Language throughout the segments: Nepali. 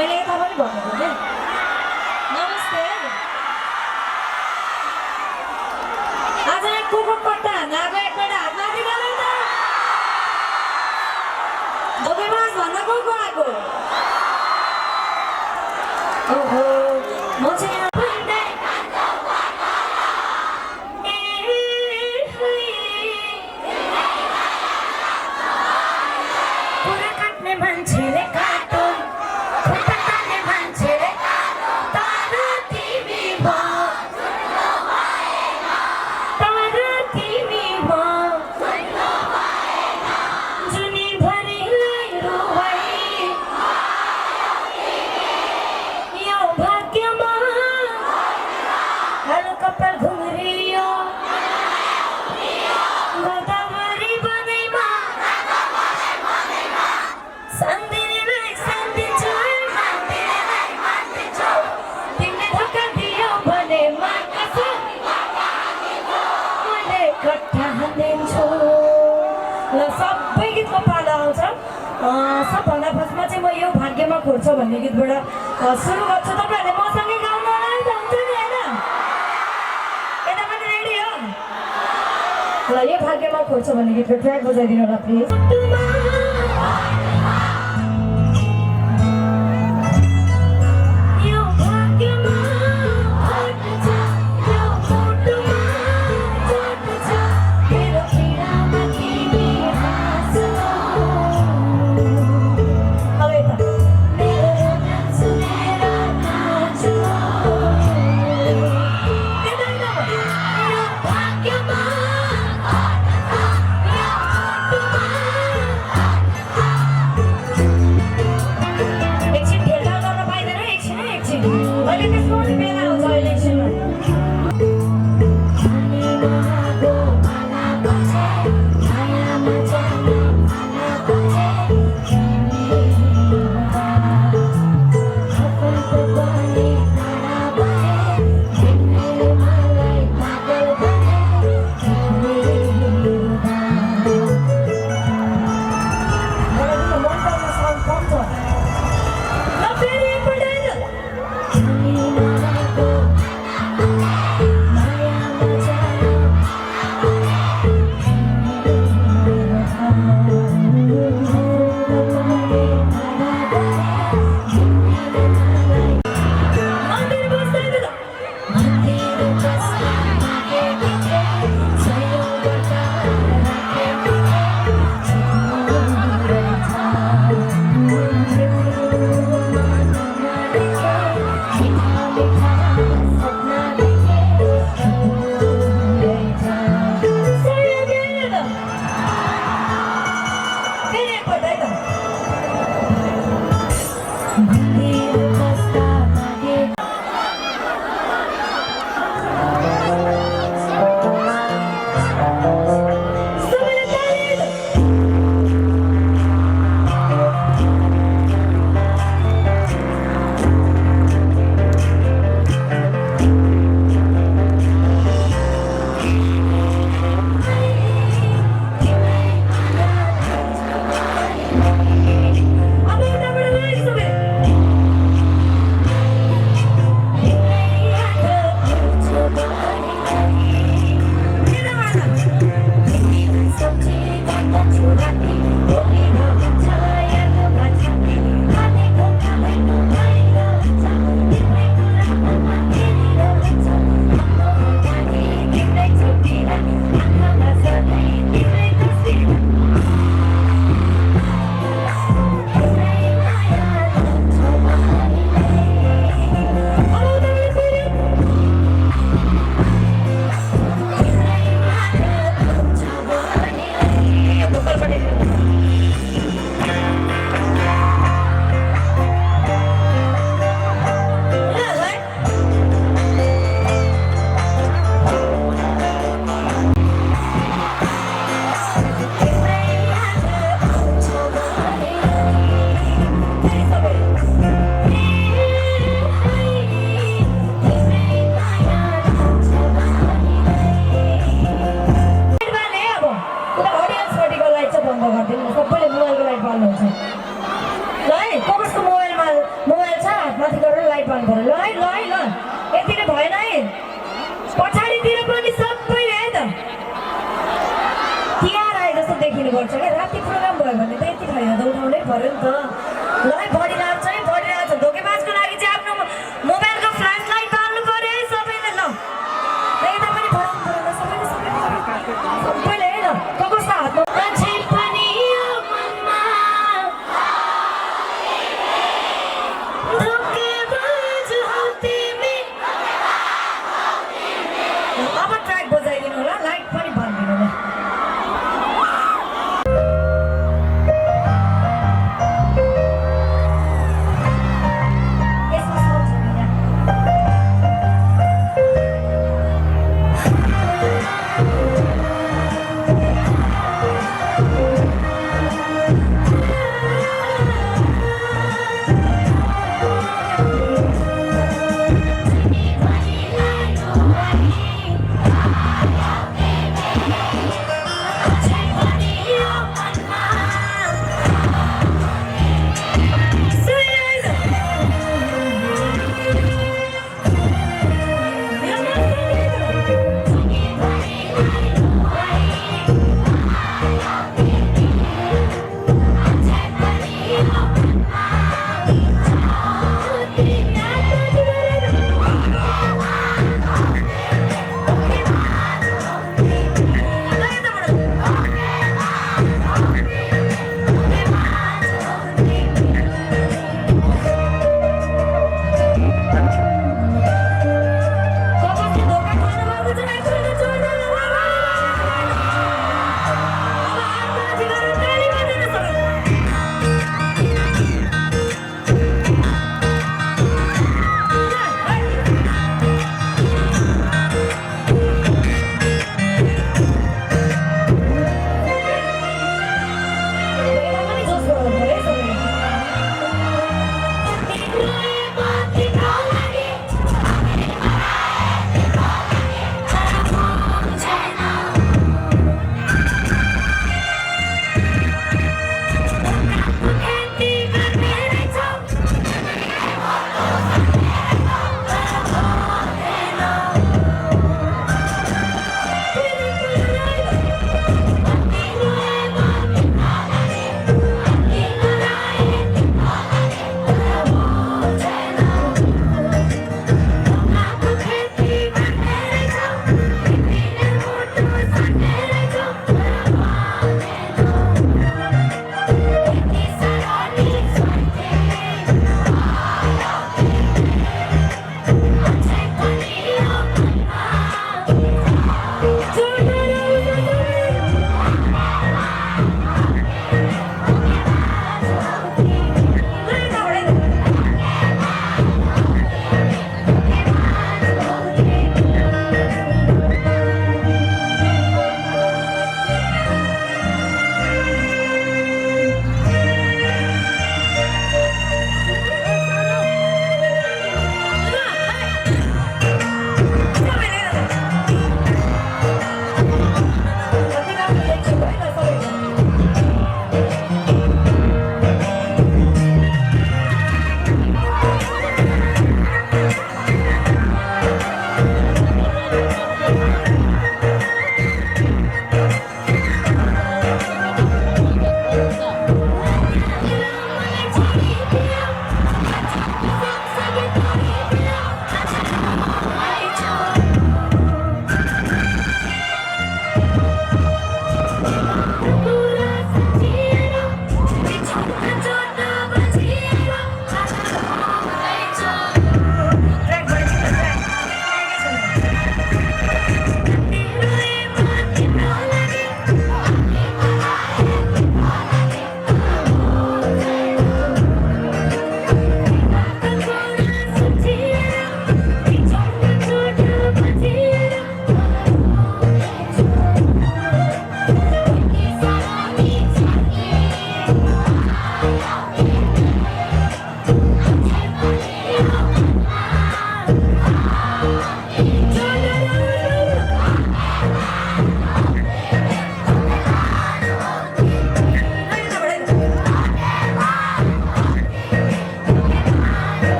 मैले यता पनि भनेको के नमस्ते आज को पट्टा नागो एकपल्ट हात माथिकानु त धोकेबाज भन्न को आएको ओहो म चाहिँ सबै गीतको पाला आउँछ सबभन्दा फर्स्टमा चाहिँ म यो भाग्यमा खोज्छ भन्ने गीतबाट सुरु गर्छु तपाईँहरूले मसँगै गाउन हुन्छ नि होइन यता पनि रेडी हो ल यो भाग्यमा खोज्छ भन्ने गीतको ट्र्याक बजाइदिनु होला प्लिज राखिनुपर्छ क्या राति प्रोग्राम भयो भने त यति फाइदा त उठाउनै पऱ्यो नि त ल है बढिरहेको छ है बढिरहेको छ धोकेबाजको लागि चाहिँ आफ्नो मोबाइलको फ्ल्यास लाइट बाल्नु पऱ्यो है सबैले ल यता पनि बढाउनु पऱ्यो सबैले है ल कसको हातमा मान्छे पनि यो मनमा धोकेबाज हौ तिमी अब ट्र्याक बजाइदिनु होला लाइट पनि भनिदिनु होला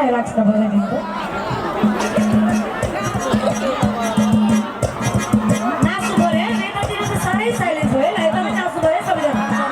माया लाग्छ त बजाइदिनु नाच्नु पऱ्यो है यतातिर त साह्रै साइलेन्ट भयो है एकदमै नाच्नु पऱ्यो सबैजना खै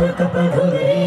त अघि त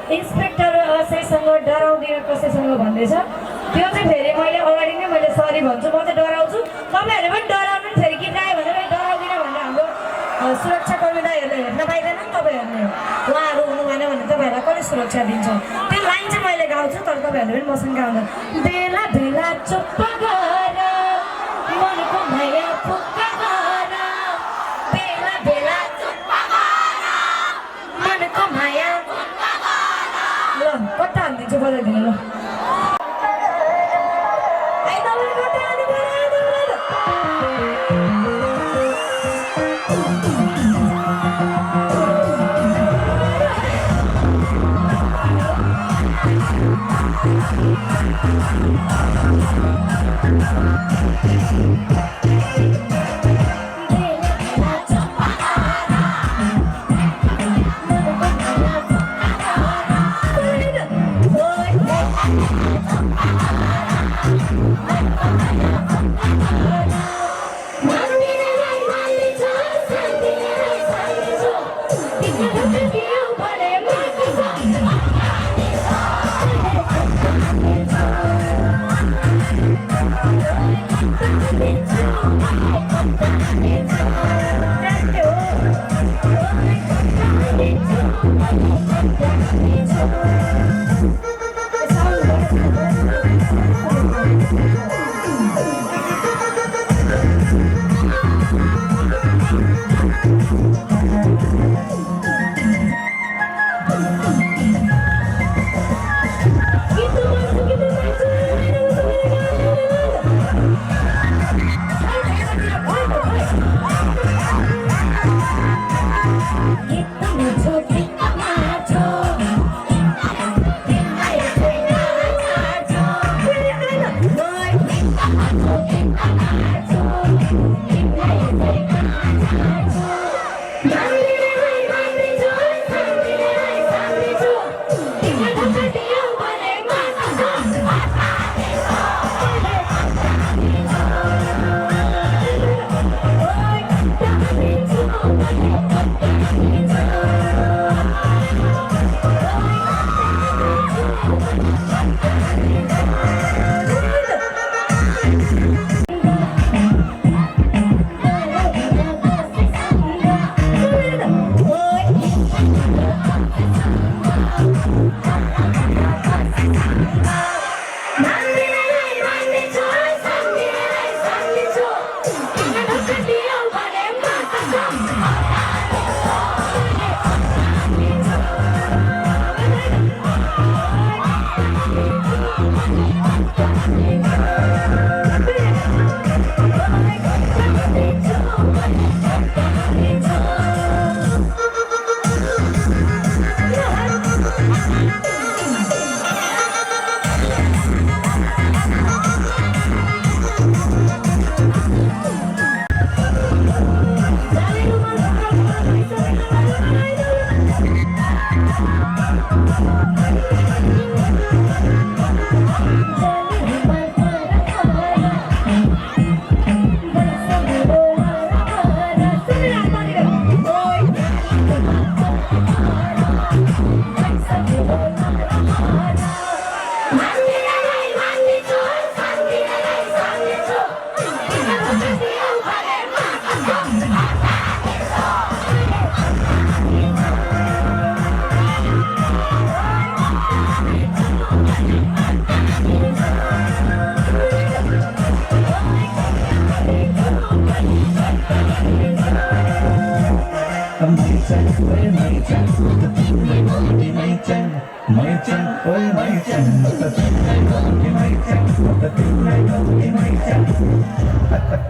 इन्स्पेक्टर कसैसँग डराउँदिन कसैसँग भन्दैछ त्यो चाहिँ फेरि मैले अगाडि नै मैले सरी भन्छु म चाहिँ डराउँछु तपाईँहरूले पनि डराउनु फेरि कि गायो भनेर डराउँदिन भनेर हाम्रो दाइहरूले हेर्न पाइँदैन नि तपाईँहरूले उहाँहरू हुनु भएन भने तपाईँहरूलाई कसले सुरक्षा दिन्छ त्यो लाइन चाहिँ मैले गाउँछु तर तपाईँहरूले पनि मसँग गाउँदैन बेला बेला चुप्प गर मनको माया फुक्का गर बेला बेला चुप्प गर मनको माया फुक्का गर ल कता हालिदिन्छु बजाइदिनु ल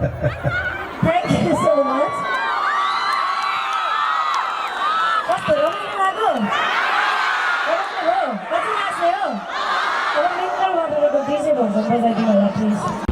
Thank you so much. कस्तो रमाइलो लाग्यो? रमाइलो हो? कति नाच्ने हो? अब मिङ्गल गर्नुको DJ भर्जन बजाइदिनु होला प्लिज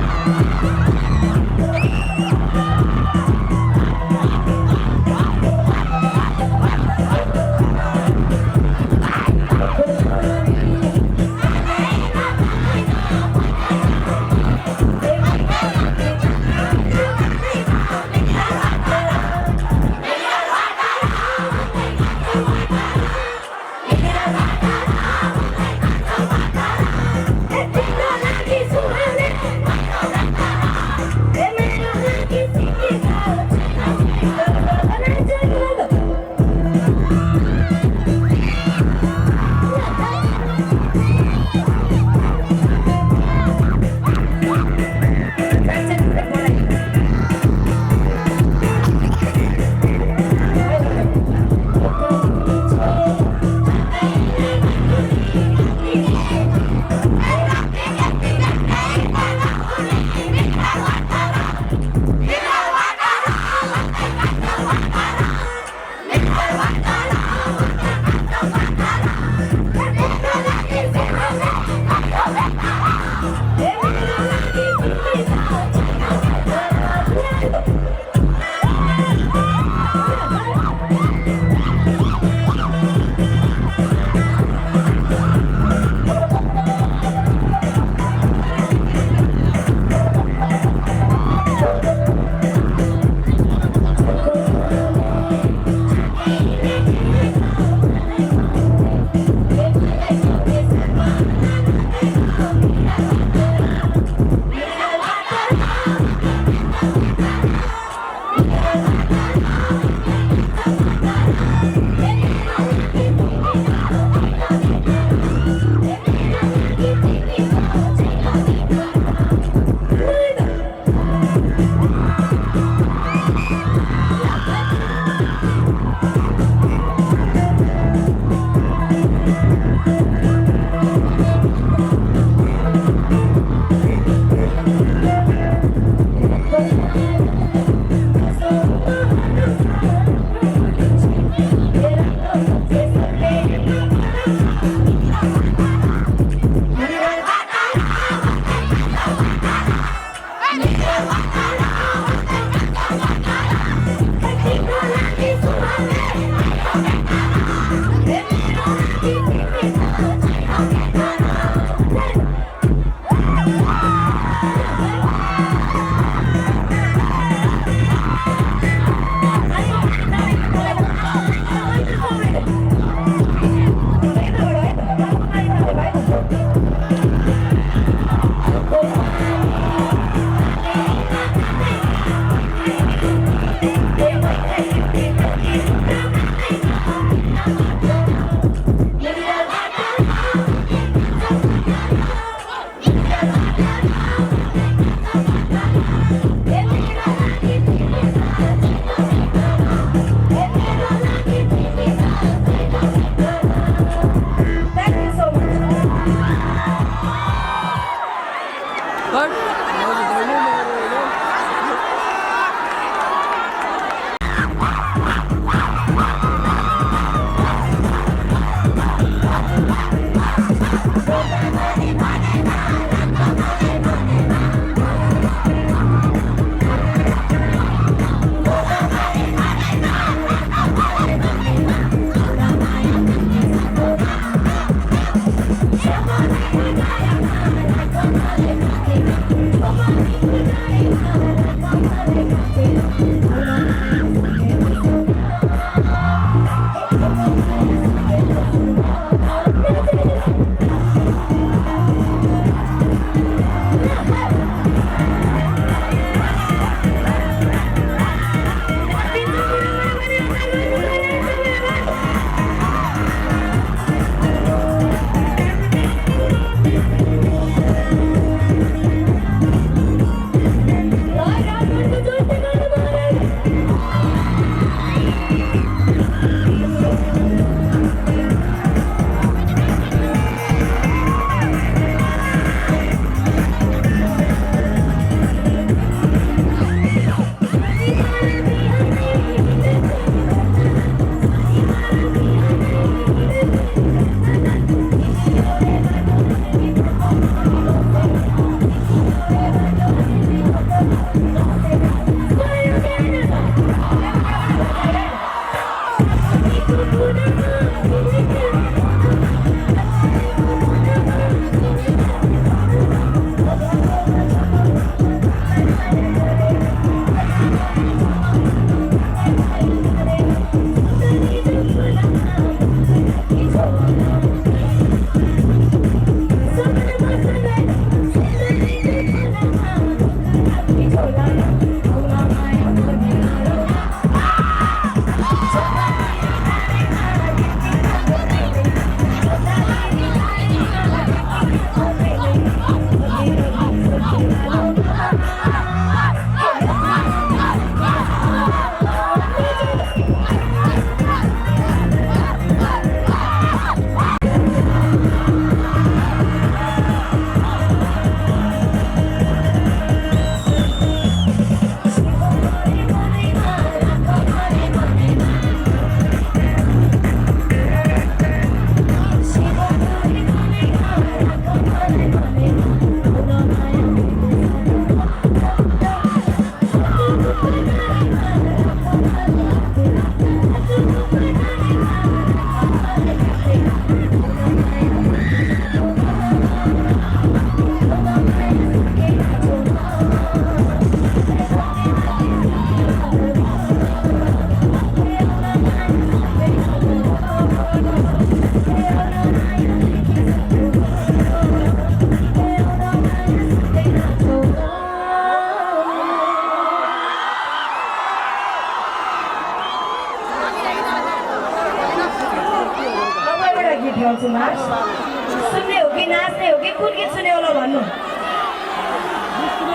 सुन्ने हो कि नाच्ने हो कि कुन गीत सुन्ने होला भन्नु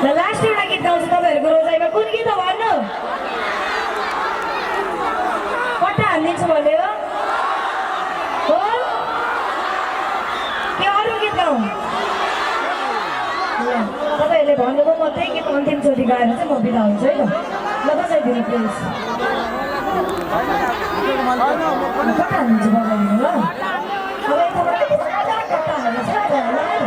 ल लास्ट एउटा गीत गाउँछु तपाईँहरूको रोजाइमा कुन गीत हो भन्नु कट्टा हानिदिन्छु भन्यो हो के अरू गीत गाउँ तपाईँहरूले भन्नुभयो म त्यही गीत अन्तिमचोटि गाएर चाहिँ म बिदा हुन्छु है त ल बजाइदिनु प्लिज कट्टा हानिदिन्छु बजाइदिनु ल अब यताबाट कट्टा हाल्नुहोस् ल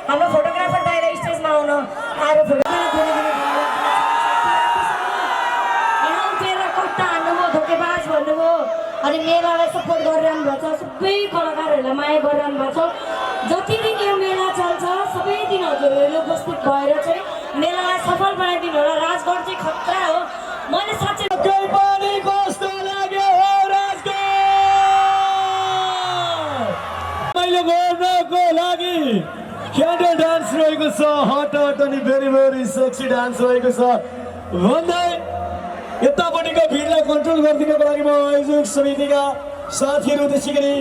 हाम्रो फोटोग्राफर बाहिर स्टेजमा आउन आएर फोटो यहाँ उठेर कट्टा हान्नुभयो धोकेबाज भन्नुभयो अनि मेलालाई सपोर्ट गरिरहनु भएको छ सबै कलाकारहरूलाई माया गरिरहनु भएको छ जति दिन यो मेला चल्छ सबै दिन हजुरहरू उपस्थित भएर चाहिँ मेलालाई सफल बनाइदिनु होला राजगढ चाहिँ खतरा हो मैले साँच्चै कस्तो लाग्यो हो राजगढ मैले गर्नको लागि क्यान्डल डान्स रहेको छ हट हट अनि भेरी भेरी सेक्सी डान्स रहेको छ भन्दै यतापट्टिको भिडलाई कन्ट्रोल गरिदिनको लागि म आयोजक समितिका साथीहरू त्यसै गरी